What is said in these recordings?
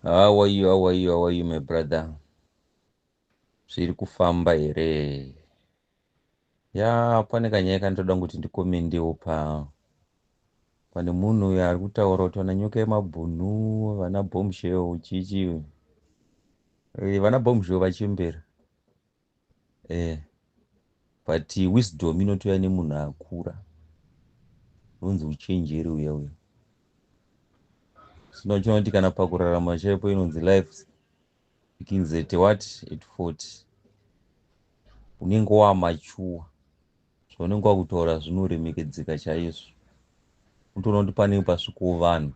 How are you, how are you, how are you, my brother? Zviri kufamba here? Ya, pane kanyaya kandoda kuti ndikomendewo pa pane munhu uyo ari kutaura kuti vana Nyoka yemabhunu, vana Bombshell, chichi. Vana Bombshell vachembera. But wisdom inotouya nemunhu akura. Unonzi uchenjeri uya uya. Sino uchiona kuti kana pakurarama chaipo inonzi life begins at what? At 40. Unenge wamachuwa. Zvaunenge wakutaura zvinoremekedzeka chaizvo. Unotoona kuti pane pasvikawo vanhu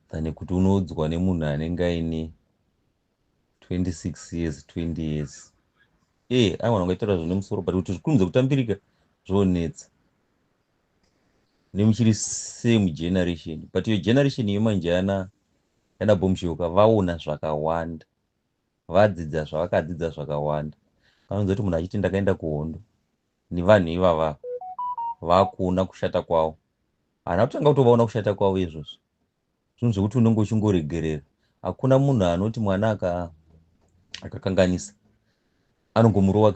than kuti unoudzwa nemunhu anenge aine 26 years, 20 years. Aiwa, ungaitaura zvine musoro, but kuti zvikurumidze kutambirika zvonetsa. Nemuchiri same generation, but iyo generation yemanje yana Bombshell vaona zvakawanda, vadzidza zvavakadzidza zvakawanda. Vanonzwa kuti munhu achiti ndakaenda kuhondo nevanhu ivava, vakuona kushata kwavo. Haana kutanga kutovaona kushata kwavo izvozvo. Zvinhu zvekuti unenge uchingoregerera. Hakuna munhu anoti mwana akakanganisa anongomurova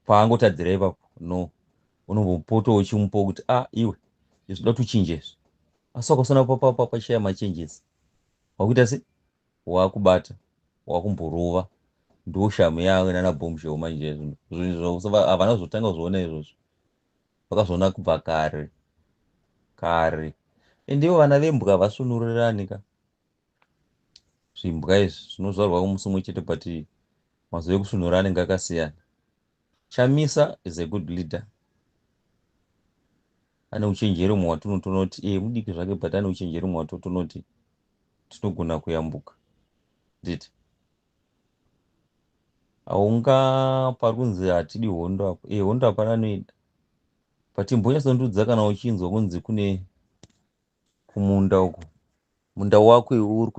paangotadzira ipapo. No, unombopotawo uchimupawo kuti a iwe, izvi toda kuti uchinje izvi. Asi wakasona pachaya machanges, wakuita se wakubata, wakumborova. Ndo shamu yavo nana Bombshell manje. Zvinhu havana kuzotanga kuzviona izvozvo, vakazviona kubva kare kare. Ende ivo vana vembwa vasvunurirani ka. Zvimbwa izvi zvinozvarwa musi umwe chete, but mazuva ekusvunura anenge akasiyana. Chamisa is a good leader, ane uchenjeri mumwe watinotoona kuti iye mudiki zvake, but ane uchenjeri mumwe watotoona kuti tinogona kuyambuka. Nditi haunga pari kunzi hatidi hondo apo. Hondo hapana anoida, but imbonyatsondiudza, kana uchinzwa kunzi kune kumunda uku, munda wako iwe uri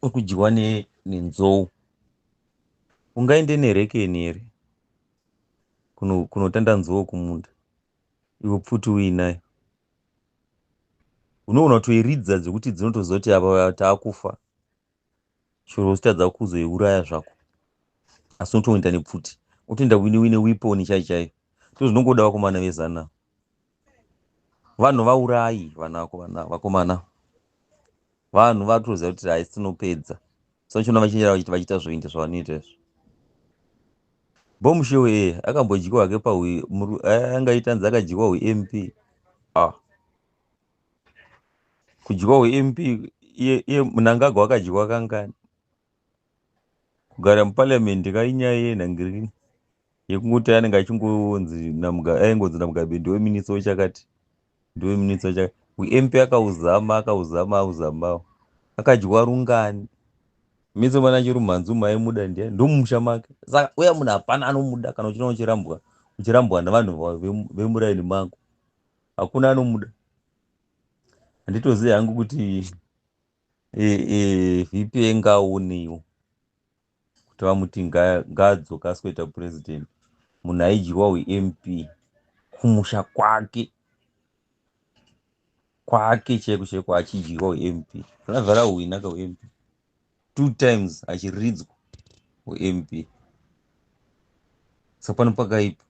kudyiwa nenzou, ungaende nerekeni here kunotanda nzou kumunda, iwe pfuti uinayo? Unoona kutoiridza dzekuti dzinotoziva kuti apa taakufa, chero uchitadza kuzoiuraya zvako, asi unotoenda nepfuti, utoenda uine weapon chai chaiyo. Ndo zvinongoda vakomana vezana. Vanhu vaurayi vana vakomana, vanhu vatoziva kuti haisi tinopedza. So chiona vachinjera vachiita zvoita zvavanoita izvo. Bombshell akambodyiwa hake, angaita nzi akadyiwa huMP. Ah, kudyiwa huMP, iye Mnangagwa akadyiwa kangani? Kugara muparliament kainyaya yenhangirini yekungoti anenge achingonzi, aingonzi naMugabe ndiwe minista wechakati, ndiwe minista wechakati. HuMP akauzama, akauzama, auzamawo, akadyiwa rungani? Mise mwana chirumhanzu maimuda ndiani? Ndomumusha make. Saka uya munhu hapana anomuda. Kana uchiona uchirambwa nevanhu vemuraini mako, hakuna anomuda. Handitozivi hangu kuti VP ngaoneiwo kuti vamuti ngaadzoka asikuita president. Munhu aidyiwa huMP kumusha kwake chaiko chaiko, achidyiwa huMP, anabva rahwina kahuMP two times, achiridzwa huMP. Saka pano pakaipa.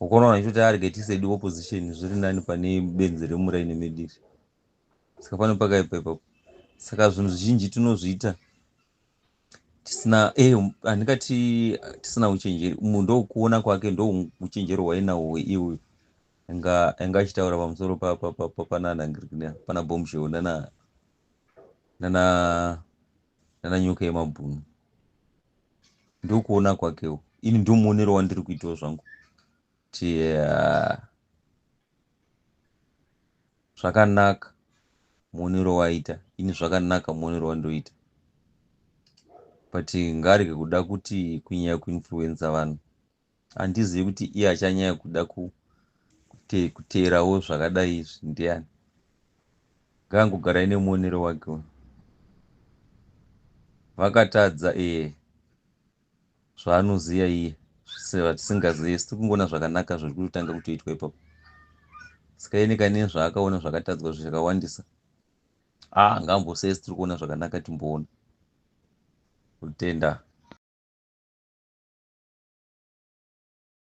Ukaona vanhu vachitoti arege tisedi opposition, zviri nani pane benzi remuraini mediri. Saka pano pakaipa ipapo. Saka zvinhu zvizhinji tinozviita tisina, handingati tisina uchenjeri. Munhu ndokuona kwake, ndo uchenjeri hwainahwo iwe anga achitaura pamusoro pana Bombshell nana Nyoka yemabhunu. Ndokuona kwakewo, ini ndomuonero wandiri kuitawo zvangu kuti zvakanaka muonero waita ini, zvakanaka muonero wandoita, but ngaarege kuda kuti kunyanya kuinfluensa vanhu. Handizivi kuti iye achanyanya kuda kuteerawo zvakadai izvi ndiani. Ngaangogara aine muonero wake uyu. Vakatadza zvaanoziva iye zvatisingazivi. Tiri kungoona zvakanaka zviri kutanga kutoitwa ipapo. Saka ine kane zvaakaona zvakatadzwa zvakawandisa. Ah, ngambosesi tiri kuona zvakanaka, timboona. Kutenda.